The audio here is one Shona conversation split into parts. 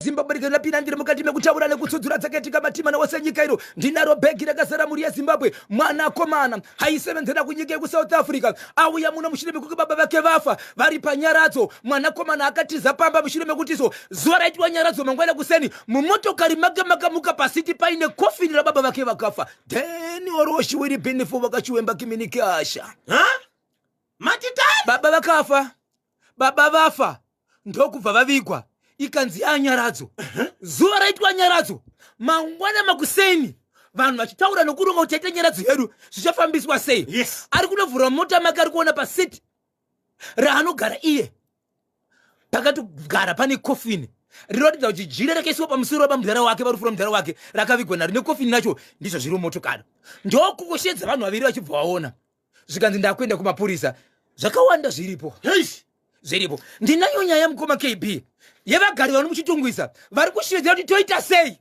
Zimbabwe rikanapinda ndiri mukati mekutaura nekutsudzura dzakaitika matimana wose nyika ino. Ndinaro bhegi rakazara mhuri yeZimbabwe. Mwanakomana aisevenzera kunyika yekuSouth Africa auya muno mushure mekuti baba vake vafa vari panyaradzo. Mwanakomana akatiza pamba mushure mekuti so zuva raitwa nyaradzo mangwana kuseni mumotokari make makamuka pasiti paine kofini rababa vake vakafa. Then oroshiwiri binifu vakachiwemba kiminikasha. Huh? Matitani? Baba vakafa. Baba vafa ndokubva vavigwa ikanzi yanyaradzo. Zuva raitwa nyaradzo mangwana makuseni vanhu vachitaura nokuronga kuti taita nyaradzo yedu zvichafambiswa sei. Yes. Ari kunovhura mota make ari kuona pasiti raanogara iye pakatogara pane kofini rinoratidza kuti jira rakaiswa pamusoro pamudhara wake parufu rwamudhara wake rakavigwa naro nekofini racho ndizvo zviri mumotokari. Ndokukoshedza vanhu vaviri vachibva vaona zvikanzi ndakuenda kumapurisa. Zvakawanda zviripo. Hey! Zviripo. Ndinayo nyaya mukoma KB yevagari vano muChitungwiza vari kushevedzera kuti toita sei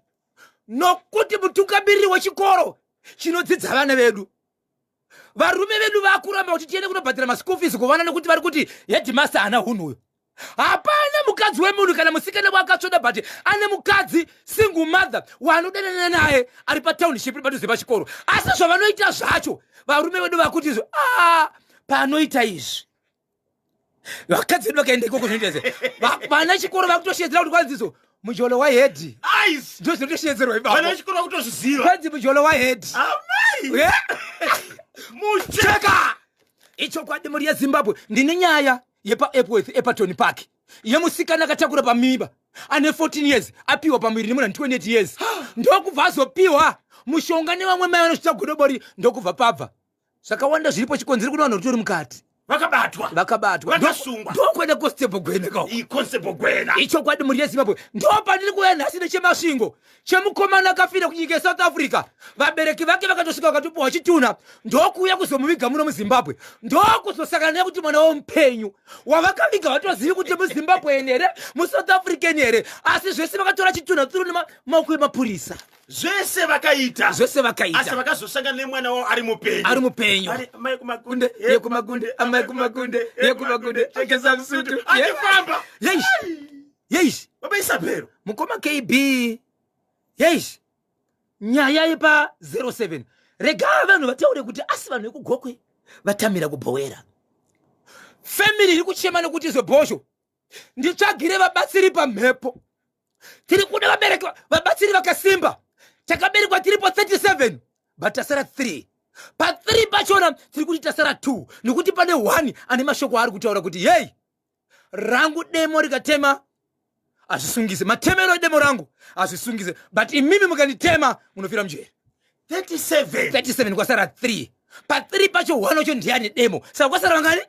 nokuti mutungamiriri wechikoro chinodzidza vana vedu varume vedu vakuramba kuti tiende kunobhadhara maschool fees kuvana nekuti vari kuti headmaster haana hunhu uyo. Hapana mukadzi wemunhu kana musikana wakatsvoda but ane mukadzi single mother waanodanana naye ari patownship padhuze pachikoro. Asi zvavanoita zvacho varume vedu vakuti izvo panoita izvi vakadzi vedu vakaenda ikoko zvinoita sei? Vana chikoro vakutoshedzera kuti kwanzi izvo mujolo wahead. Eyes! Ndizvo zvinotoshedzerwa ipapo. Vana chikoro vakutozviziva. Kwanzi mujolo wahead. Amai! Yeah. Mucheka! Ichokwadi mhuri yeZimbabwe, ndine nyaya yepaEpworth Epaton Park yemusikana akatakura pamimba ane 14 years apiwa pamuviri nemunhu ane 28 years ndokubva azopiwa mushonga nevamwe mai vanosvitsa godobori ndokubva pabva. Zvakawanda zviripo, chikonzero kune vanhu vatori mukati. Vakabatwa. Vakabatwa. Vakasungwa. Ndokuenda Constable Gwena ka. I Constable Gwena. Ichokwadi mhuri yeZimbabwe. Ndopandiri kuuya nhasi necheMasvingo chemukomana akafira kunyika yeSouth Africa. Vabereki vake vakatosvika vakatopiwa chitunha ndokuuya kuzomuviga muno muZimbabwe. Ndokuzosangana naye kuti mwana wavo mupenyu. Wavakaviga vatozivi kuti muZimbabwean here, muSouth African here. Asi zvese vakatora chitunha through nemaoko emapurisa. Zvese vakaita. Zvese vakaita. Asi vakazosangana nemwana wavo ari mupenyu. Ari mupenyu. Ari mai kumakunde, ye kumakunde, amai kumakunde, ye kumakunde, akesa musutu. Achifamba. Yeesh. Yeesh. Baba Isabel. Mukoma KB. Yeesh. Nyaya yepa 07. Rega vanhu vataure kuti asi vanhu vekuGokwe vatamira kuBhowera. Family iri kuchema nekuti izobhosho. Nditsvagire vabatsiri pamhepo. Tiri kuda vabereki vabatsiri vakasimba. Takaberekwa tiripo 37 but tasara 3. Pa 3 pachona tiri kuti tasara 2 nekuti pane 1 ane mashoko aari kutaura kuti hey, rangu demo rikatema hazvisungise, matemero edemo rangu hazvisungise, but imimi mukanditema munofira mujeri. 37. 37 kwasara 3. Pa 3 pacho 1 wacho ndiye ane demo. Saka kwasara vangani?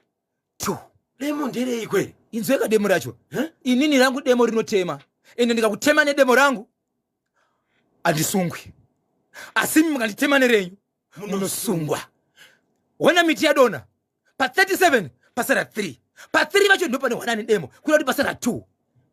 2. Demo nderei kweli? Inzweka demo racho. Huh? Inini rangu demo rinotema. Ende ndikakutema nedemo rangu handisungwi. Asi imi mukanditema nerenyu munosungwa. Hona miti yadona. Pa 37 pasara 3. Pa 3 vacho ndo pane 1 ane demo. Kuda kuti pasara 2.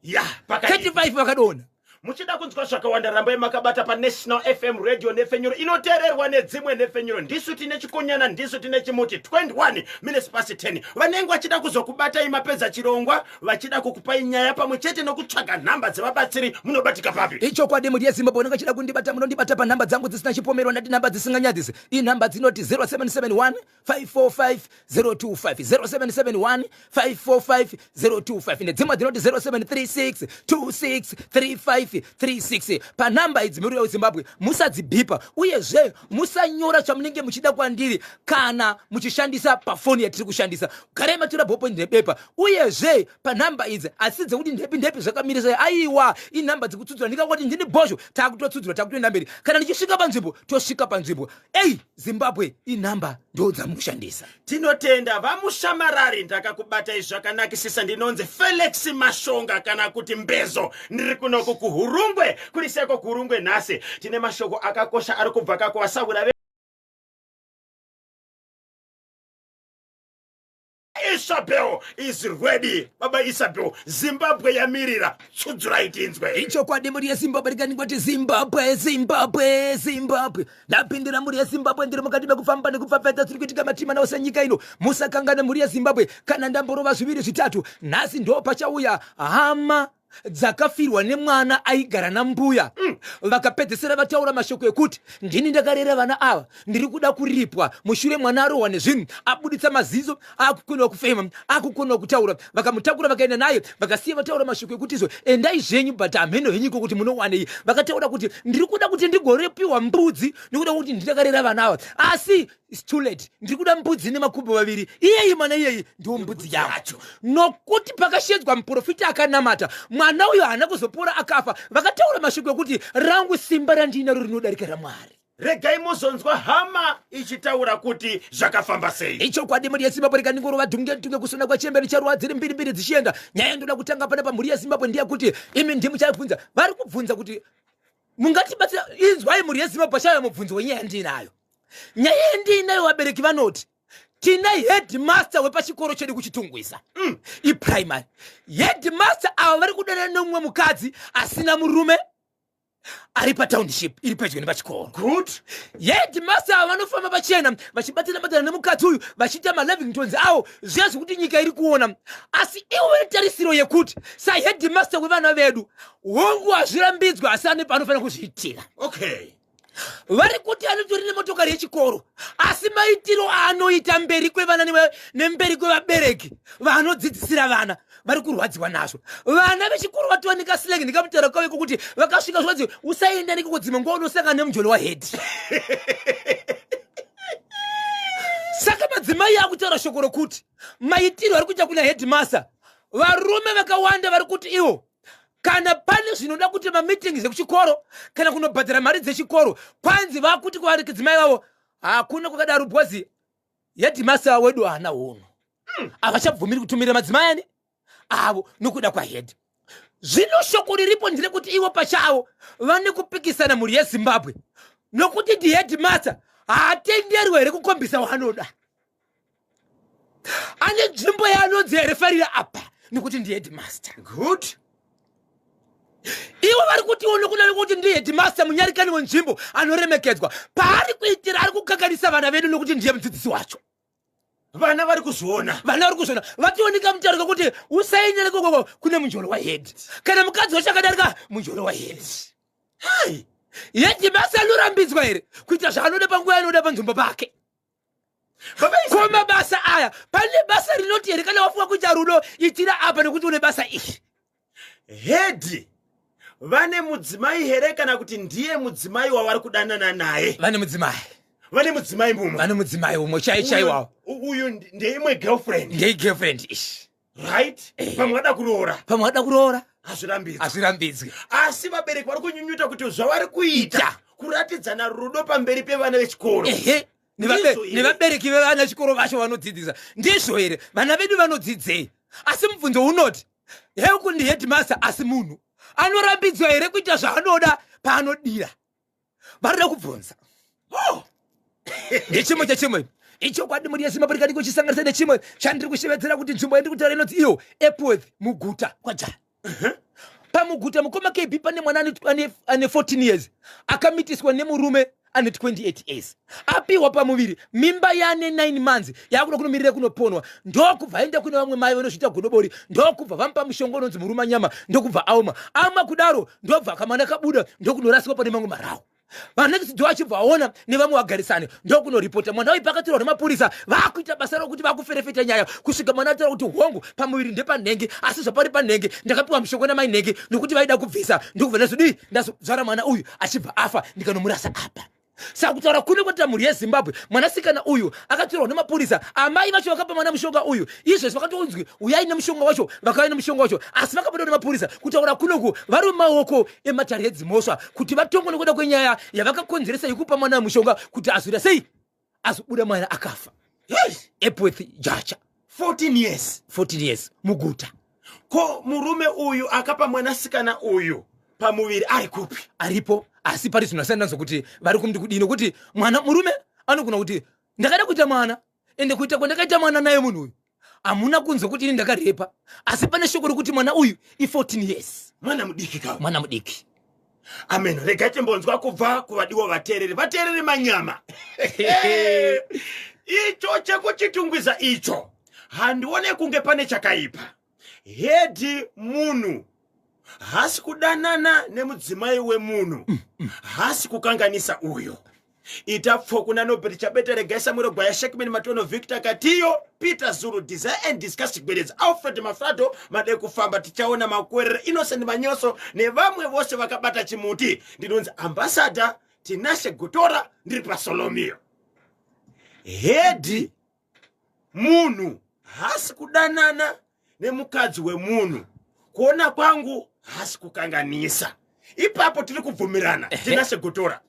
Ya, pakaipa. 35 vakadona. Muchida kunzwa zvakawanda rambai makabata pa National FM Radio Nhepfenyuro inoteererwa nedzimwe nhepfenyuro. Ndisu tine chikonyana, ndisu tine chimuti. 21 minutes past 10. Vanenge vachida kuzokubatai mapedza chirongwa, vachida kukupai nyaya pamwe chete nokutsvaga nhamba dzevabatsiri, munobatika papi? Ichokwadi mhuri yeZimbabwe, unenge uchida kundibata munondibata panhamba dzangu dzisina chipomerwa, ndati nhamba dzisinganyadzisi. Inhamba dzinoti 0771 545 025, 0771 545 025 nedzimwe dzinoti 0736 26 35 36. Panhamba idzi mhuri yeZimbabwe musadzibhipa, uyezve musanyora chamunenge muchida kwandiri kana muchishandisa pafoni yatiri kushandisa. Garai matora ballpoint nebepa. Uyezve panhamba idzi asi dzekuti ndepi ndepi zvakamirisa, aiwa, inhamba dzekutsudzura. Ndikangoti ndini bhozho, takutotsudzura, takutoenda mberi. Kana ndichisvika panzvimbo, tosvika panzvimbo. Ei Zimbabwe, inhamba ndo dzamukushandisa. Tinotenda vaMushamarari, ndakakubatai zvakanakisisa. Ndinonzi Felix Mashonga kana kuti Mbezo, ndiri kunoku kuHurungwe. Kuri seko kuHurungwe nhasi tine mashoko akakosha ari kubva kakuvasahwira Isabel is ready. Baba Isabel, Zimbabwe yamirira. Tsudzurai tinzwe. Ichokwadi mhuri yeZimbabwe, rikaningoti Zimbabwe, Zimbabwe, Zimbabwe. Ndapindira mhuri yeZimbabwe, ndiri mukati mekufamba nekupfapfaidza zviri kuitika matima nawo senyika ino. Musakangane mhuri yeZimbabwe, kana ndamborova zviviri zvitatu, nhasi ndo pachauya hama. Dzakafirwa nemwana aigara nambuya. Vakapedzesera vataura mashoko ekuti ndini ndakarera vana ava, ndiri kuda kuripwa. Mushure mwana arohwa nezvinhu, abuditsa maziso, akukoniwa kufema, akukoniwa kutaura. Vakamutakura vakaenda naye, vakasiya vataura mashoko ekuti izvo endai zvenyu, but hamheno henyiko kuti munowanei. Vakataura kuti ndiri kuda kuti ndigorepiwa mbudzi nekuda kwekuti ndinakarera vana ava, asi it's too late, ndiri kuda mbudzi nemakumbo vaviri, iyeyi mwana iyeyi ndiwo mbudzi yacho. Nokuti pakashedzwa muprofita akanamata, mwana uyo haana kuzopora, akafa. Vakataura mashoko ekuti rangu simba randiinaro rinodarika raMwari. Regai muzonzwa hama ichitaura kuti zvakafamba sei. Ichokwadi mhuri yeZimbabwe, rega ndingorova dhunge dhunge kusona kwachembere charuwa dziri mbiri mbiri dzichienda. Nyaya yandoda kutanga pana pamhuri yeZimbabwe ndeyekuti imi ndimuchabvunza, vari kubvunza kuti mungatibatsira. Inzwai mhuri yeZimbabwe, pachauya mubvunzo wenyaya yandiinayo. Nyaya yandiinayo, vabereki vanoti tina headmaster wepachikoro chedu kuChitungwiza, iprimary. Headmaster ava vari kudanana nemumwe mukadzi asina murume ari patownship iri pedyo nepachikoro. Good. Headmaster ava vanofamba pachena vachibatana batana nemukadzi uyu, vachiita maLovingtons avo, zviya zvekuti nyika iri kuona. Asi ivo vane tarisiro yekuti saheadmaster wevana vedu, hongu hazvirambidzwa, asi ane paanofanira kuzviitira. Vari kuti anotori nemotokari yechikoro, asi maitiro aanoita mberi kwevana nemberi kwevabereki vaanodzidzisira vana, vari kurwadziwa nazvo. Vana vechikoro vatowanika slang ndikamutaura kwave kokuti vakasvika zvanzi usaenda nekoko, dzimwe nguva unosangana nemujolo wahead. Saka madzimai akutaura shoko rokuti maitiro ari kuita kuna headmaster, varume vakawanda vari kuti ivo kana pane zvinoda kuti mameetings ekuchikoro kana kunobhadhara mari dzechikoro, kwanzi vakuti kuvadzidzimai vavo hakuna kwakadaro, because headmaster wedu haana hunhu. Havachabvumiri kutumira madzimai ani avo nokuda kwahead. Zvino shoko riripo nderekuti ivo pachavo vane kupikisana, mhuri yeZimbabwe, nokuti ndiheadmaster, haatenderwe here kukombisa waanoda? Ane nzvimbo yaanonzi here farira apa nekuti ndiheadmaster? Good. Ivo vari kutiwo nokuda nekuti ndiheadmaster, munyarikani wenzvimbo anoremekedzwa, paari kuitira ari kukakanisa vana vedu nokuti ndiye mudzidzisi wacho. Vana vari kuzviona. Vana vari kuzviona, vationika mutauro kekuti usaendere kokoko kune munjolo wahead, kana mukadzi wacho akadarika munjolo wahead. Hai. Headmaster anorambidzwa here kuita zvaanoda panguva yaanoda panzvimbo pake? Baba Ko Isabel. Mabasa aya, pane basa rinoti here kana wafunga kuita rudo itira apa nekuti une basa iri? Head vane mudzimai here, kana kuti ndiye mudzimai wavari kudanana naye? Vane mudzimai. Vane mudzimai mumwe? Vane mudzimai umwe chai chaiwawo. Uyu ndeimwe girlfriend? Ndei girlfriend ishi. Right, pamwe vada kuroora. Pamwe vada kuroora. Hazvirambidzwi. Hazvirambidzwi. Asi vabereki vari kunyunyuta kuti zvavari kuita Ita. kuratidzana rudo pamberi pevana vechikoro. Ehe. Ndizvo here? Nevabereki vevana chikoro vacho vanodzidzisa, ndizvo here? Vana vedu vanodzidzei? Asi mubvunzo unoti heuku ndi headmaster, asi munhu anorambidzwa here kuita zvaanoda paanodira? Varida kubvunza. Oh! Ndechimwe chechimwe ichokwadi mhuri yeZimbabwe, rikadi kuchisanganisa nechimwe chandiri kushevedzera kuti nzvimbo yandiri kutaura inonzi iyo Epworth, muguta kwajaya. Pamuguta, mukoma KB, pane mwana ane 14 years akamitiswa nemurume ane 28 years. Apiwa pamuviri, mimba yane 9 months, yakuda kunomirira kunoponwa, ndokubva aenda kune vamwe mai vanozviita godobori, ndokubva vamupa mushonga unonzi muruma nyama, ndokubva aoma ama kudaro, ndobva kamwana kabuda, ndokunoraswa pane mamwe marawo. Vanext door achibva aona nevamwe vagarisani, ndokunoripota. Mwana uyu pakatorwa nemapurisa, vakuita basa rokuti vakuferefeta nyaya kusvika mwana ataura kuti hongu, pamuviri ndepanhenge, asi zvapari panhenge ndakapiwa mushonga namai nhenge nokuti vaida kubvisa, ndokubva ndazodii, ndazozvara mwana uyu achibva afa, ndikanomurasa apa. Saka kutaura kune kwatira mhuri yeZimbabwe, mwanasikana uyu akatorwa nemapurisa. Amai vacho vakapa mwana mushonga uyu. Izvezvi vakatonzwi uyai nemushonga wacho, vakauya nemushonga wacho, asi vakabuda nemapurisa. Kutaura kunoku vari mumaoko ematare edzimhosva kuti vatongwe nekuda kwenyaya yavakakonzeresa yekupa mwana mushonga kuti azoita sei, azobuda mwana akafa. Epworth, Jacha. 14 years? 14 years, muguta. Ko murume uyu akapa mwanasikana uyu pamuviri ari kupi? Aripo, asi pari zvino asati ndanzwa kuti vari kumuti kudii, nokuti mwana murume anogona kuti ndakada kuita mwana, ende kuita kwandakaita mwana naye munhu uyu hamuna kunzwa kuti ini ndakarepa. Asi pane shoko rokuti mwana uyu i14 years. Mwana mudiki ka? Mwana mudiki. Amen. Regai timbonzwa kubva kuvadiwa vateereri. Vateereri, manyama icho chekuChitungwiza icho, handione kunge pane chakaipa. Head munhu. Haasi kudanana nemudzimai wemunhu, haasi kukanganisa uyo. Ita pfo kuna Nobert Chabeta, Regai Samuel Gwaya, Shekman Matono, Victor Katiyo, Peter Zulu, Desire and Discuss Chigweredza, Alfred Mafrado, Made Kufamba, Tichaona Makwerere, Innocent Manyoso nevamwe vose vakabata chimuti. Ndinonzi Ambassador Tinashe Gotora, ndiri paSolomio. Hedi munhu haasi kudanana nemukadzi wemunhu, kuona kwangu haasi kukanganisa. Ipapo tiri kubvumirana, Tinashe Gotora,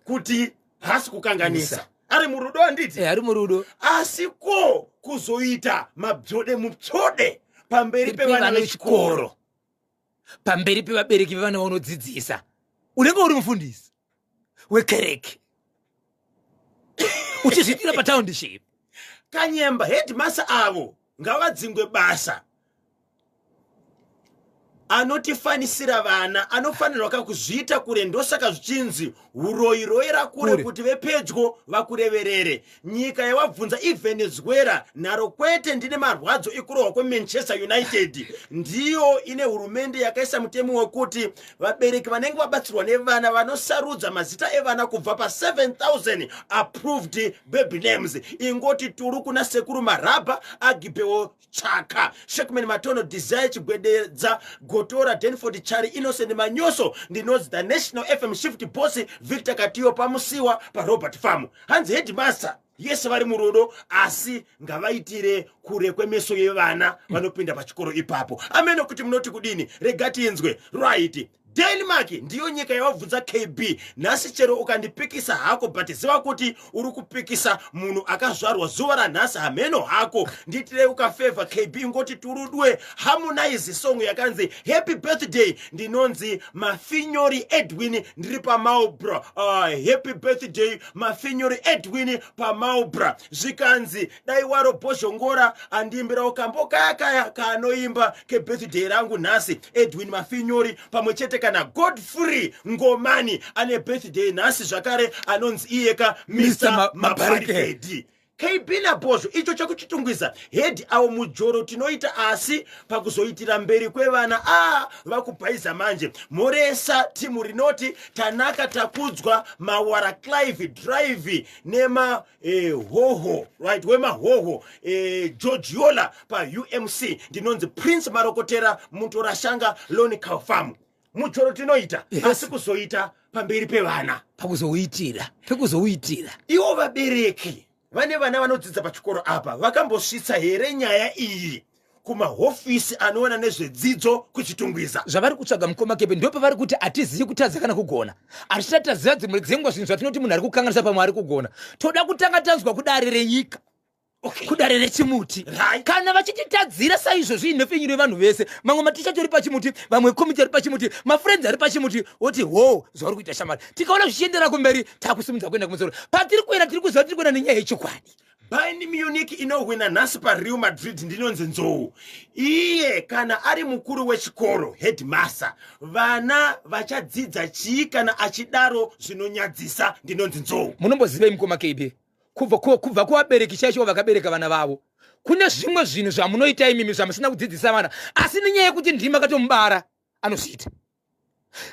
kuti haasi kukanganisa, ari murudo, handiti? Ari murudo. Asi ko kuzoita mabzode mupsode pamberi pevana vechikoro, pamberi pevabereki vevana vaunodzidzisa, unenge uri mufundisi wekereke uchizviitira patownship? Kanyemba, headmaster avo ngavadzingwe basa. Anotifanisira vana anofanirwa kakuzviita kure, ndosaka zvichinzi uroyi royera kure, Kure. kuti vepedyo vakureverere. Nyika yawabvunza iVenezuela nharo kwete. Ndine marwadzo ekurohwa kweManchester United. Ndiyo ine hurumende yakaisa mutemo wekuti vabereki vanenge vabatsirwa nevana vanosarudza mazita evana kubva pa7000 approved baby names. Ingoti turu kuna Sekuru Marabha Agibewo Chaka, Shekman Matono, Desire Chigwededza, Gotora, Denford Chari, Innocent Manyoso. Ndinonzi the National FM shift boss Victor Katiyo, paMusiwa paRobert Farm. Hanzi headmaster yese vari murudo, asi ngavaitire kure kwemeso yevana vanopinda pachikoro ipapo. Amene kuti munoti kudini, rega tinzwe. Right, Denmark ndiyo nyika yawabvunza KB nhasi. Chero ukandipikisa hako, but ziva kuti uri kupikisa munhu akazvarwa zuva ranhasi. Hameno hako. Ndiitirei ukafevha, KB, ngoti turudwe Harmonize song yakanzi "Happy Birthday". Ndinonzi Mafinyori Edwin, ndiri paMaubra. Happy birthday, Mafinyori Edwin paMaubra. Zvikanzi dai waro Bhozhongora andiimbirawo kambo kaya kaya kaanoimba kebirthday rangu nhasi. Edwin Mafinyori pamwe chete kana Godfrey Ngomani ane birthday nhasi zvakare, anonzi iyeka Mr Mr. Mabarikedi. KB naBhozho, icho chekuchitungwiza, head avo mujoro tinoita, asi pakuzoitira mberi kwevana a vakubhaiza manje. Moresa timu rinoti Tanaka Takudzwa Mawara, Clive Drive nema hoho, right, wemahoho, Georgiola paUMC. Ndinonzi Prince Marokotera Mutorashanga, Lonical Farm. Mujoro tinoita, asi kuzoita pamberi pevana, Pakuzouitira, pekuzouitira. Ivo vabereki vane vana vanodzidza pachikoro apa vakambosvitsa here nyaya iyi kumahofisi anoona nezvedzidzo kuChitungwiza? Zvavari kutsvaga, mukoma Kepe, ndo pavari kuti hatizivi kutadza kana kugona. Hatisati taziva dzimwe dzenguva zvinhu zvatinoti munhu ari kukanganisa, pamwe ari kugona. Toda kutanga tanzwa kudare renyika, kudare rechimuti. Kana vachititadzira saizvozvi, inhepfenyuro yevanhu vese, mamwe maticha tori pachimuti, vamwe komiti ari pachimuti, mafriends ari pachimuti, woti ho zvauri kuita shamari. Tikaona zvichiendera kumberi, takusimudza kuenda kumusoro. Patiri kuenda, tiri kuziva tiri kuenda nenyaya yechokwadi. Bayern Munich inohwina nhasi paReal Madrid. Ndinonzi Nzou. Iye kana ari mukuru wechikoro, headmaster, vana vachadzidza chii kana achidaro zvinonyadzisa? Ndinonzi Nzou. Munombozivei, mukoma KB, kubva kuvabereki chaicho vakabereka vana vavo, kune zvimwe zvinhu zvamunoita imimi zvamusina kudzidzisa vana, asi nenyaya yekuti ndimi makatomubara, anozviita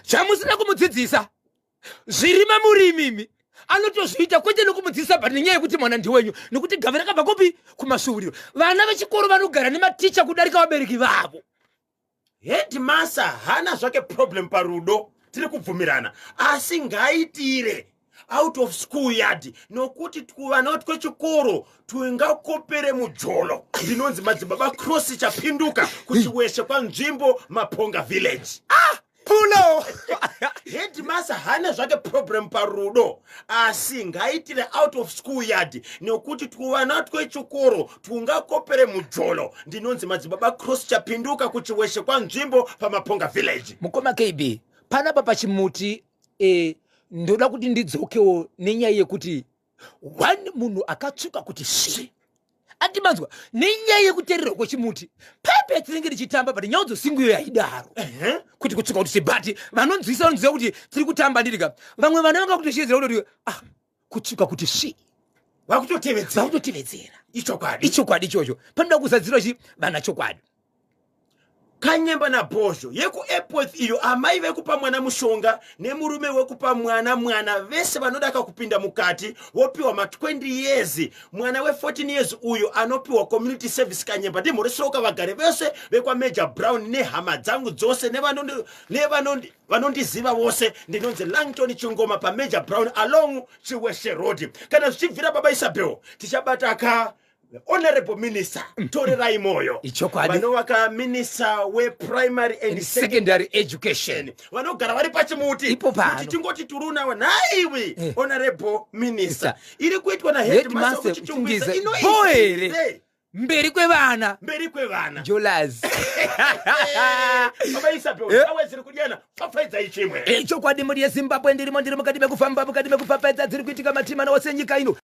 zvamusina kumudzidzisa. Zviri mamuri imimi anotozviita, kwete nokumudzidzisa, but nenyaya yekuti mwana ndiwenyu, nokuti gavi rakabva kupi? Kumasvuuriro. Vana vechikoro vanogara nematicha kudarika vabereki vavo. Headmaster hana zvake problem parudo, tiri kubvumirana, asi ngaitire out of school yard, nokuti twuvana twechikoro twingakopere mujolo. Ndinonzi Madzibaba Cross Chapinduka, kuChiweshe kwanzvimbo Maponga village. Ah, pulo. Headmaster hana zvake problem parudo, asi ngaitire out of school yard, nekuti twuvana twechikoro twungakopere mujolo. Ndinonzi Madzibaba Cross Chapinduka, kuChiweshe kwanzvimbo paMaponga village. Mukoma KB, panapa pachimuti, ndoda kuti ndidzokewo nenyaya yekuti one munhu akatsvuka kuti svi andimanzwa nenyaya yekuteererwa kwechimuti. Pepe tinenge tichitamba, but nyaya dzosinguyo yaidaro kuti kutsvuka kuti svi, but vanonzwisa vanonziva kuti tiri kutamba. Ndirika vamwe vana vanga kutoshedzera kutoti ah, kutsvuka kuti svi. Vakutotevedzera. Vakutotevedzera. Ichokwadi. Ichokwadi ichocho. Panoda kuzadzirwa chi vana chokwadi. Kanyemba naBhozho yekuEpworth iyo, amai vekupa mwana mushonga nemurume wekupa mwana mwana vese vanoda kakupinda mukati wopiwa ma20 years. Mwana we14 years uyo anopiwa community service. Kanyemba, ndimhoresoka vagari vese vekwaMajor Brown nehama dzangu dzose nevanondiziva vose. Ndinonzi Langton Chingoma paMajor Brown along Chiweshe Road. Kana zvichibvira, Baba Isabel, tichabata ka Honorable Minister Torerai Moyo. Ichokwadi. Vanovaka minister weprimary and and secondary education. Vanogara vari pachimuti. Ipo pano. Kuti tingoti turunawa nhaiwi. Honorable Minister, iri kuitwa naheadmaster naheadmaster kuChitungwiza. Chitungwiza. Bo here? Mberi kwevana. Mberi kwevana. Jolazi. Baba Isabel, awe dziri kudyana, pfapfaidzai chimwe. Chokwadi, mhuri yeZimbabwe, ndirimo, ndiri mukati mekufamba, mukati mekupfapfaidza dziri kuitika matimana ose enyika ino.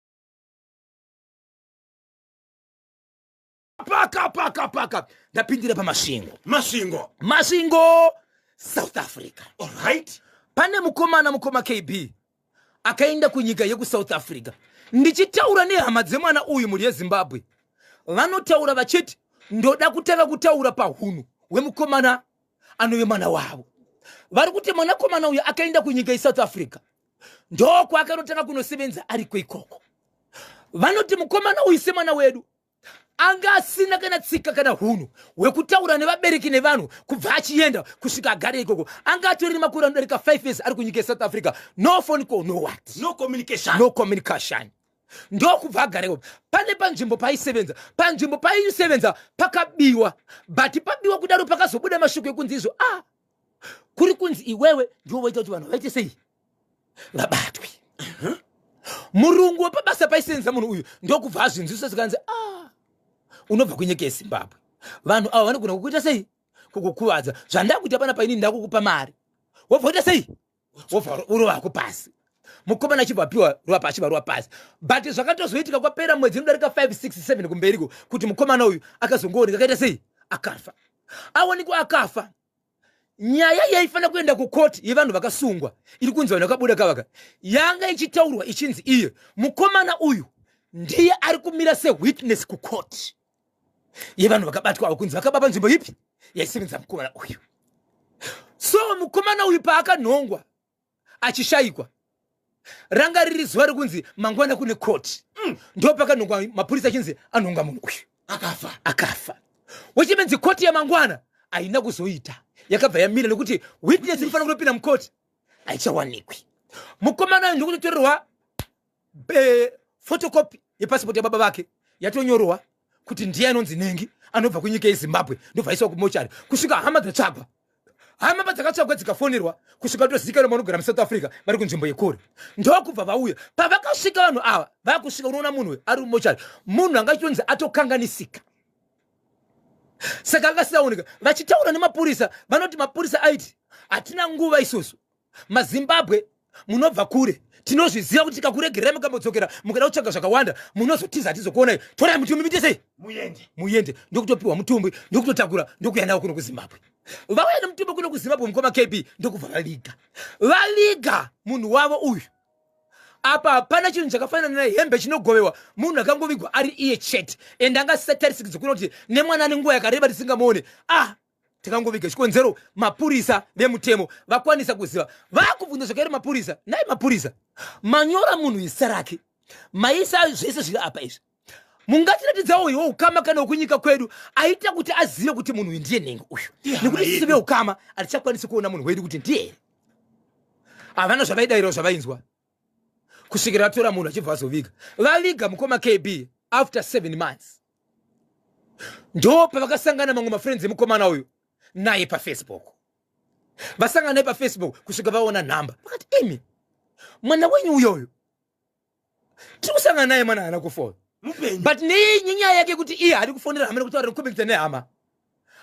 Paka paka paka, ndapindira paMasvingo. Masvingo. Masvingo, South Africa. Alright. Pane mukomana, mukoma KB, akaenda kunyika yekuSouth Africa. Ndichitaura nehama dzemwana uyu, mhuri yeZimbabwe, vanotaura vachiti ndoda kutanga kutaura pahunhu hwemukomana anove mwana wavo. Vari kuti mwanakomana uyu akaenda kunyika yeSouth Africa, ndokwakanotanga kunosevenza ariko ikoko. Vanoti mukomana uyu semwana wedu anga asina kana tsika kana hunhu hwekutaura nevabereki nevanhu. Kubva achienda kusvika agare ikoko, anga atori nemakore anodarika 5 years ari kunyika yeSouth Africa. No phone call, no what? No communication. No communication. Ndokubva agara ikoko. Pane panzvimbo paaisevenza, panzvimbo paaisevenza pakabiwa, but pabiwa kudaro pakazobuda mashoko ekunzi izvo, ah, kuri kunzi iwewe ndiwo waita kuti vanhu vaite sei, vabatwe. Murungu wepabasa paisenza munhu uyu ndokubva azvinzwisa, zikanzi, ah, unobva kunyika yeZimbabwe, vanhu ava vanogona kukuita sei, kukukuvadza. Zvandakuita pana paini, ndakukupa mari, wobva uita sei, wobva urovako pasi. Mukomana achibva apiwa ruva pasi, achibva ruva pasi. But zvakatozoitika kwapera mwedzi inodarika 5 6 7 kumberiko kuti mukomana uyu akazongooneka akaita sei, akafa. Awanikwa akafa, nyaya yaifanira kuenda kukoti yevanhu vakasungwa iri kunzi vanhu vakabuda kavaka yanga ichitaurwa ichinzi iye mukomana uyu ndiye ari kumira sewitness kukoti yevanhu vakabatwa avo kunzi vakaba panzvimbo ipi yaisevenza mukomana uyu. So mukomana uyu paakanhongwa achishayikwa, ranga riri zuva rekunzi mangwana kune koti. Ndo pakanhongwa mapurisa achinzi anhonga munhu uyu. Akafa. Akafa, which means koti yamangwana haina kuzoita, yakabva yamira nekuti witness inofanira kutopinda mukoti haichawanikwi. Mukomana uyu ndikutotorerwa photocopy yepasipoti yababa vake yatonyorwa kuti ndiye anonzi nengi anobva kunyika yeZimbabwe, ndobva aiswa kumochari kusvika hama dzatsvagwa. Hama padzakatsvagwa dzikafonerwa kusvika tozikanwa vanogara muSouth Africa vari kunzvimbo yekure, ndokubva vauya. Pavakasvika vanhu ava vakusvika, unoona munhu ari mumochari, munhu anga achitonzi atokanganisika, saka akasisaoneka. Vachitaura nemapurisa, vanoti mapurisa aiti, hatina nguva isusu, maZimbabwe munobva kure, tinozviziva kuti tikakuregererai mukambodzokera mukada kutsvaga zvakawanda munozotiza, hatizokuonai. Torai mutumbi muite sei? Muende. Muende. Ndokutopiwa mutumbi, ndokutotakura, ndokuya nawo kuno kuZimbabwe. Vauya nemutumbi kuno kuZimbabwe, mukoma KB, ndokubva vaviga. Vaviga munhu wavo uyu, apa hapana chinhu chakafanana nehembe chinogovewa. Munhu akangovigwa ari iye chete, ende anga asisatarisiki kuona kuti nemwana ane nguva yakareba tisingamuone. Ah, tikangoviga. Chikonzero mapurisa vemutemo vakwanisa kuziva, vakubvunza zvakairi mapurisa, nai mapurisa, manyora munhu zita rake, maisa zvese zviri apa izvi, mungatiratidzawo iwo ukama kana wekunyika kwedu aita kuti azive kuti munhu uyu ndiye nhengo uyu? Nekuti isusu veukama hatichakwanisi kuona munhu wedu kuti ndiye here. Havana zvavaidayirawo zvavainzwa kusvikira vatora munhu achibva vazoviga. Vaviga mukoma KB, after 7 months ndo pavakasangana mamwe mafriends emukomana uyu naye paFacebook. Vasangana naye paFacebook kusvika vaona nhamba, vakati, imi, mwana wenyu uyoyo tiri kusangana naye, mwana haana kufona. Mupenyu. But nenyaya yake kuti iye haadi kufonera hama nekutaura nekucommunicate nehama,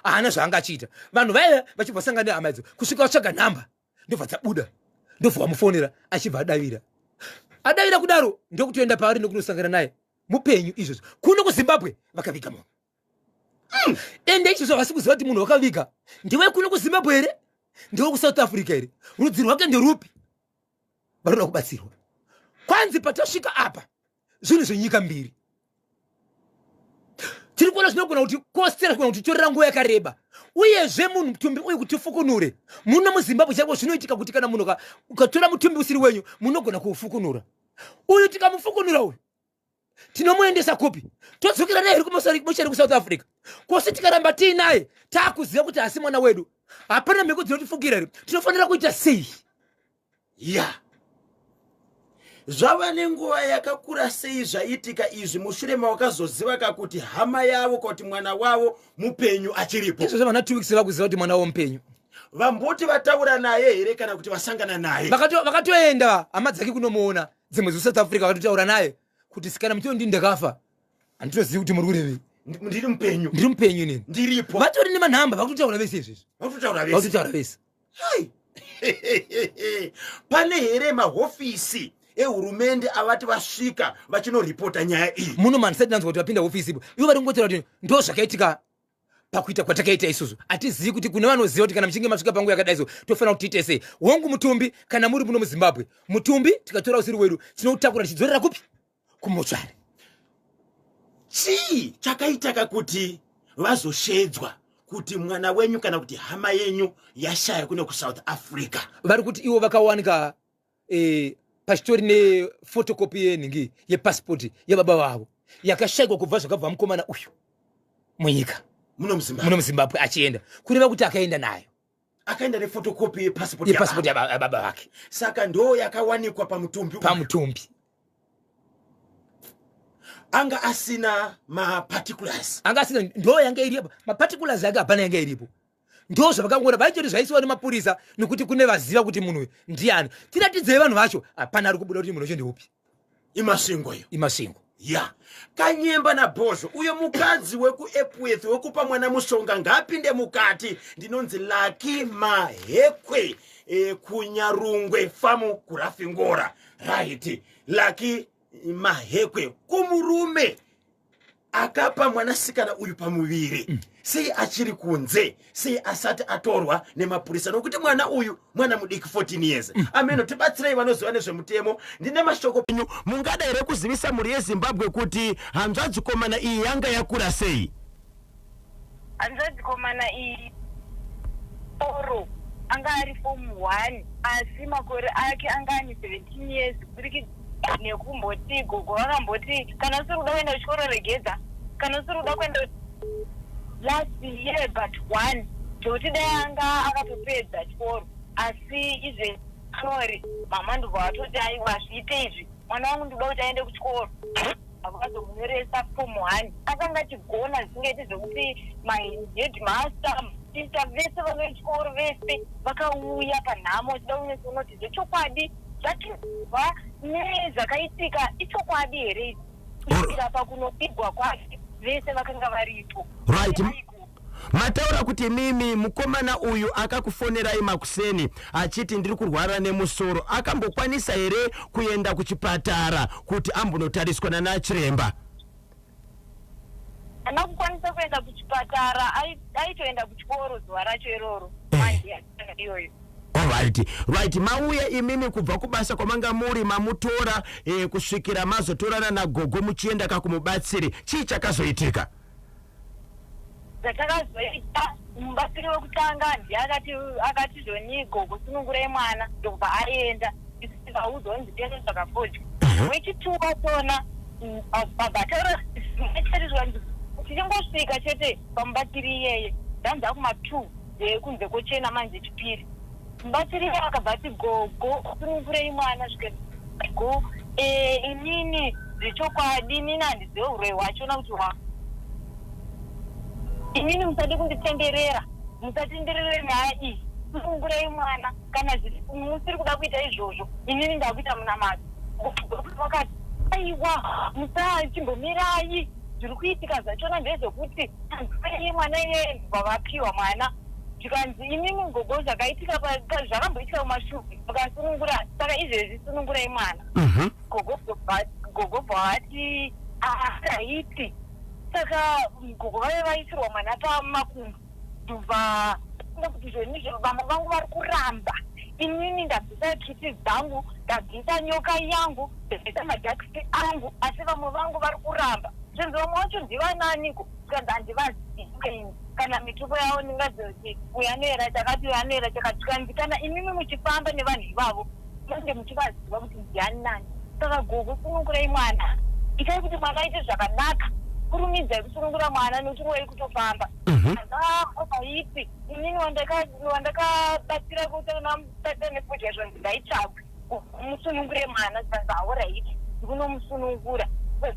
haana zvaanga achiita. Vanhu vaiva vachibva vasangana nehama idzo kusvika vatsvaga nhamba, ndobva dzabuda, ndobva vamufonera, achibva adavira. Adavira kudaro, ndokutoenda paari nekunosangana naye mupenyu. Izvozvo kuno kuZimbabwe vakaviga munhu. Ende izvozvo havasi kuziva kuti munhu wakaviga ndiwe kuno kuZimbabwe here, ndiwe kuSouth Africa here, rudzi rwake nderupi. Vanoda kubatsirwa. Kwanzi patasvika apa zvinhu zvenyika mbiri. Tiri kuona zvinogona kuti kostera, zvinogona kutitorera nguva yakareba. Uyezve munhu mutumbi uyu kuti ufukunure muno muZimbabwe chaiko, zvinoitika kuti kana munhu ukatora mutumbi usiri wenyu, munogona kuufukunura. Uyu tikamufukunura uyu, tinomuendesa kupi? Todzokera naye here kumochari kuSouth Africa? Kwose tikaramba tiinaye, taakuziva kuti asi mwana wedu, hapana mhiko dzinotifukira here? Tinofanira kuita sei? Ya, zvava nenguva yakakura sei zvaitika izvi, mushure mawakazoziva kakuti hama yavo, kuti mwana wavo mupenyu, achiripo? Izvozvo vana 2 weeks vakuziva kuti mwana wavo mupenyu. Vamboti vataura naye here, kana kuti vasangana naye? Vakatoenda hama dzake kunomuona dzimwe dzeSouth Africa, vakatotaura naye kuti sikana mutio ndini ndakafa, handitozivi kuti muri kurevei. Ndiri mupenyu. Ndiri mupenyu inini. Ndiripo. Vatori nemanhamba, vakutotaura vese izvezvi. Vakutotaura vese. Vakutotaura vese. Hai, pane here mahofisi ehurumende avati vasvika vachinoripota nyaya iyi? Muno mandisati ndanzwa kuti vapinda hofisi ipo. Ivo vari kungotaura kuti ndo zvakaitika pakuita kwatakaita isusu. Hatizivi kuti kune vanoziva kuti kana muchinge masvika panguva yakadai so, tofanira kuti tiite sei. Hongu, mutumbi, kana muri muno muZimbabwe, mutumbi tikatora usiri wedu, tinoutakura tichidzorera kupi? Kumochari. Chii chakaitaka kuti vazoshedzwa kuti mwana wenyu kana kuti hama yenyu yashaya kune kuSouth Africa? Vari kuti ivo vakawanika pachitori nephotocopy yenhingi yepasipoti yababa vavo yakashayikwa kubva zvakabva mukomana uyu munyika. Muno muZimbabwe? Muno muZimbabwe achienda, kureva kuti akaenda nayo. Akaenda nephotocopy yepasipoti? Yepasipoti yababa vake. Saka ndo yakawanikwa pamutumbi uyu. Pamutumbi. Anga asina maparticulars? Anga asina, ndo yanga iripo. Maparticulars ake hapana yanga iripo. Ndo zvavakangoona vaitoti zvaisiwa nemapurisa, nekuti kune vaziva kuti munhu uyu ndiani, tiratidzei vanhu vacho. Hapana ari kubuda kuti munhu wacho ndeupi. Imasvingo iyo. Imasvingo. Ya, Kanyemba nabhozvo, uyo mukadzi wekuEpworth wekupa mwana mushonga ngaapinde mukati. Ndinonzi Laki Mahekwe, kuNyarungwe famu kuRafingora. Right, Laki Mahekwe, kumurume akapa mwanasikana uyu pamuviri, sei achiri kunze? Sei asati atorwa nemapurisa? Nokuti mwana uyu mwana mudiki, 14 years. Ameno, tibatsirei vanoziva nezvemutemo. Ndine mashoko enyu. Mungada here kuzivisa mhuri yeZimbabwe kuti hanzvadzikomana iyi yanga yakura sei? Hanzvadzikomana iyi oro anga ari form 1, asi makore ake anga ane 17 years, kuburikidza nekumboti gogo vakamboti kana usiri kuda kuenda kuchikoro regedza, kana usiri kuda kuenda last year but one, zvekuti dai anga akatopedza chikoro. Asi izve sorry mama, ndobva vatoti aiwa, zviite izvi, mwana wangu ndikuda kuti aende kuchikoro. Vakazomunyoresa form 1. Akanga achigona zvisingaiti, zvekuti maheadmaster, sister vese vanochikoro vese vakauya panhamo vachida kunyatsoona kuti zvechokwadi zvatirwa nezvakaitika ichokwadi here izvi, kusvikira pakunopigwa kwake vese vakanga varipo. Right. Mataura kuti mimi mukomana uyu akakufonerai makuseni achiti ndiri kurwara nemusoro. Akambokwanisa here kuenda kuchipatara kuti ambonotariswa nanachiremba? Haana kukwanisa kuenda kuchipatara. Aitoenda kuchikoro zuva racho iroro, manje yatanga iyoyo. Alright, right. Mauya imimi kubva kubasa kwamanga muri, mamutora kusvikira mazotorana nagogo muchienda kakumubatsiri, chii chakazoitika? Zvatakazoita, mubatsiri wekutanga ndiye akati zvoni gogo sunungurai mwana, ndokubva aenda. Isu tikaudzwa kunzi tese zvakafodya. Wechitwo wachona abva ataura acharizwa. Tichingosvika chete pamubatsiri iyeye, ndanza kuma2 kunze kochena manje chipiri, mubatsiri iye akabva ati gogo sunungurei mwana. Go inini zvechokwadi inini handizive uroi hwachona kuti hwa inini, musade kunditenderera, musatenderere nyaya iyi, sunungurai mwana. Kana musiri kuda kuita izvozvo, inini ndakuita munamato. Vakati aiwa, musachimbomirai, zviri kuitika zvachona ndezvekuti anzwei mwana iyeye. Ndobva vapiwa mwana, zvikanzi imimi gogo, zvakaitika zvakamboitika kumashure, mukasunungura, saka izvezvi sunungurai mwana. Gogo bva vati haiti. Saka gogo vaive vaisirwa mwana pamakumbo, ndobva kuti zvonizvo vamwe vangu vari kuramba, inini ndabvisa kiti dzangu, ndabvisa nyoka yangu, ndabvisa majakisi angu, asi vamwe vangu vari kuramba. Zvinzi vamwe vacho ndivananiko? Zvikanzi handivazivi kana mitupo yavo ndingaziva kuti uyu anoera chakati, uyu anoera chakati. Zvikanzi kana imimi muchifamba nevanhu ivavo munenge muchivaziva kuti ndiani nani. Saka gogo sunungurai mwana, itai kuti mwana aite zvakanaka, kurumidzai kusunungura mwana nekuti nguva iri kutofamba. Aiti inini wandakabatsira kutana nefodya zvanzi ngaitsvagwe musunungure mwana. Zvanzi alright, ndikunomusunungura.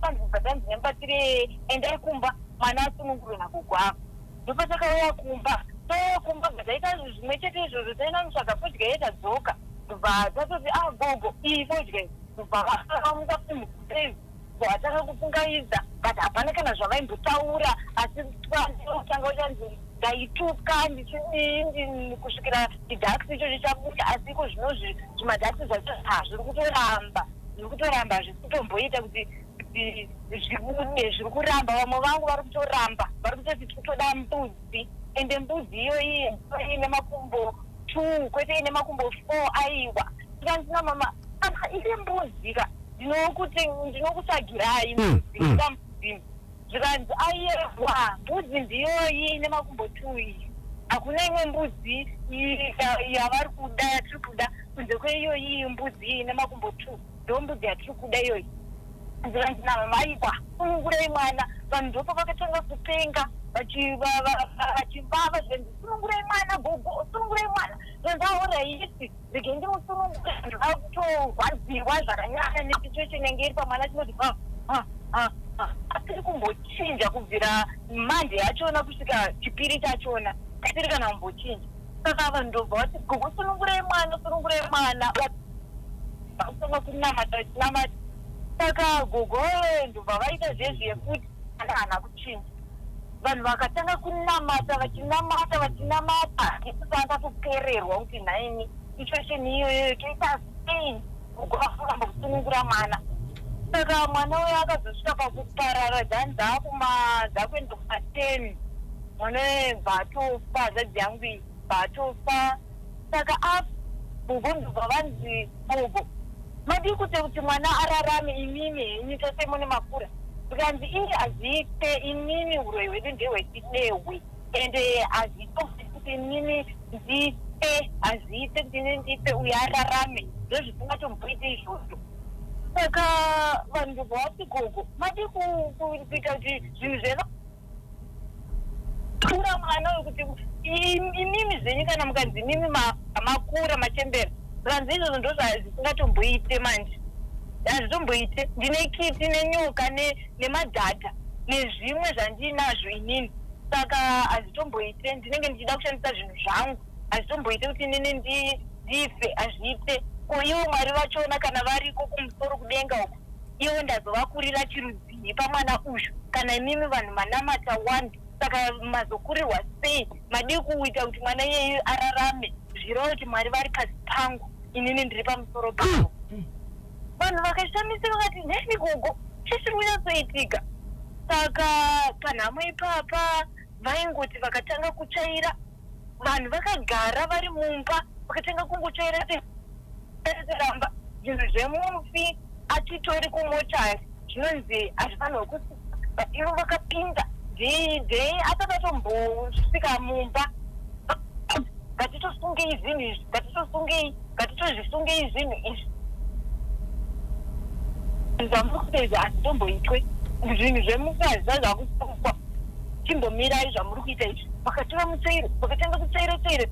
Panzi nemubatsire, endai kumba mwana asunungurwe nagogo avo. Ndopatakauya kumba, tauya kumba bva taita zvimwe chete izvozvo, taenda kunotsvaga fodya iye, tadzoka ndobva tatoti, "A gogo, iyi fodya iyi." Ndobva vamuka futi, vatanga kupungaidza, but hapana kana zvavaimbotaura, asi tanga uchanzi ndaituka ndichidii kusvikira chidhakisi ichocho chabuda. Asi iko zvinozvi zvimadhakisi zvacho zviri kutoramba, zviri kutoramba, hazvisi kutomboita kuti zvibude, zviri kuramba. Vamwe vangu vari kutoramba, vari kutoti tikutoda mbudzi, ende mbudzi iyoyi ine makumbo 2, kwete ine makumbo 4. Aiwa, tikanzi mama, kana iri mbudzi ka, ndinokutsvagirai mbudzi, ndoda mbudzi. Zvikanzi aiwa, mbudzi ndiyoyi ine makumbo 2 iyi, hakuna imwe mbudzi yavari kuda yatiri kuda kunze kweiyoyi. Mbudzi iyi ine makumbo 2 ndo mbudzi yatiri kuda iyoyi. Zvikanzi namama, aiwa, sunungurai mwana. Vanhu ndopa vakatanga kupenga vachivava. Zvikanzi sunungurai mwana gogo, sunungurai mwana. Zvikanzi alright, rege ndimusunungure. Vanhu vakutorwadziwa zvakanyanya nesituation yange iri pamwana. Chinoti asiri kumbochinja kubvira Monday yachona kusvika Chipiri chachona, asiri kana kumbochinja. Saka vanhu ndobva vati, "Gogo, sunungurai mwana, sunungurai mwana." Vakutanga kunamata, vachinamata. Saka gogo ndobva vaita zvezviye futi, ana haana kuchinja. Vanhu vakatanga kunamata, vachinamata, vachinamata. Isu tanga kupererwa kuti nhaimi, situation iyoyo toita sei? Gogo vakuramba kusunungura mwana. Saka mwana uyo akazosvika pakuparara dzani dzakuenda kuma10, mwana uyo bva atofa. Hanzvadzi yangu iyi bva atofa. Saka gogo ndobva vanzi, "Gogo, madii kuti mwana ararame imimi henyu tose mune makura?" Zvikanzi iye hazviite, inini uroyi hwedu ndehwechidehwe, ende hazvitomboiti kuti inini ndife, hazviite kuti inini ndife uyo ararame, ndozvisingatomboiti izvozvo. Saka vanhu ndobva vati, "Gogo, madii kuita kuti zvinhu zveva kura mwana uyu, kuti imimi zvenyu kana mukanzi imimi makura machembera?" Zvikanzi izvozvo ndo zvisingatomboite manje, hazvitomboite. Ndine kiti nenyoka nemadhadha nezvimwe zvandinazvo inini, saka hazvitomboite. Ndinenge ndichida kushandisa zvinhu zvangu, hazvitomboite kuti inini ndife, hazviite. Ko ivo Mwari vachona kana variko kumusoro kudenga uko, ivo ndazovakurira chirudzii pamwana uyu? Kana imimi vanhu manamata one, saka mazokurirwa sei? Madii kuita kuti mwana iyeyu ararame? Zvireva kuti Mwari vari pasi pangu, inini ndiri pamusoro pavo. Vanhu vakashamisika, vakati, "Nemi gogo, chii chiri kunyatsoitika?" Saka panhamo ipapa vaingoti vakatanga kutsvaira, vanhu vakagara vari mumba, vakatanga kungotsvaira ramba. Zvinhu zvemufi atitori kumochari, zvinonzi hazvifanirwi kusika. Ivo vakapinda dhei asati atombosvika mumba, "Ngatitosungei zvinhu izvi, ngatitosungei, ngatitozvisungei zvinhu izvi zvamuri kuita izvi, hazvitomboitwe. Zvinhu zvemufi hazvisati zvakusungwa, chimbomirai zvamuri kuita izvi." Vakatora mutsvairo, vakatanga kutsvaira tsvaira.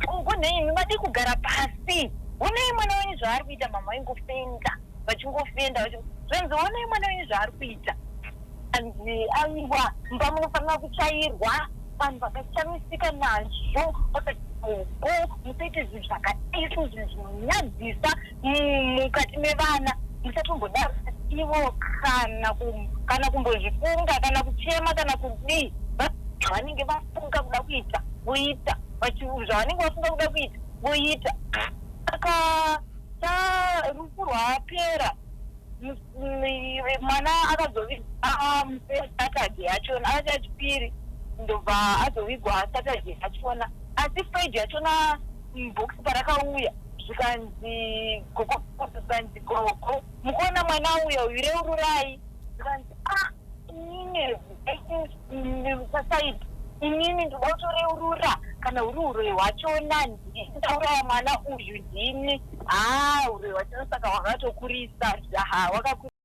"Gogo, nhaimi madii kugara pasi? Onai mwana wenyu zvaari kuita." Mama vaingofenda, vachingofenda. Zvanzi, "Onai mwana wenyu zvaari kuita." Anzi, "Aiwa, mumba munofanira kutsvairwa." Vanhu vakashamisika nazvo, vakati, "Gogo, musaite zvinhu zvakadai, zvinhu zvinonyadzisa mukati mevana, musatombodaro." Ivo kana kumbozvifunga, kana kuchema, kana kudii, vanenge vafunga kuda kuita voita, zvavanenge vafunga kuda kuita voita. Saka rufu rwapera, mwana akazovigwa Saturday yachona, akati Chipiri ndobva azovigwa Saturday yachona. Asi Friday yachona bhokisi parakauya, zvikanzi gogo, zvikanzi, "Gogo, mukuona mwana auya uyu, reururai." Zvikanzi, "Ah." Inini sasaidi, inini ndoda kutoreurura kana huri uroyi hwachona, ndini ndauraya mwana uyu, ndini. Haa, uroyi hwachona saka hwakatokurisa, ha, wakakurisa.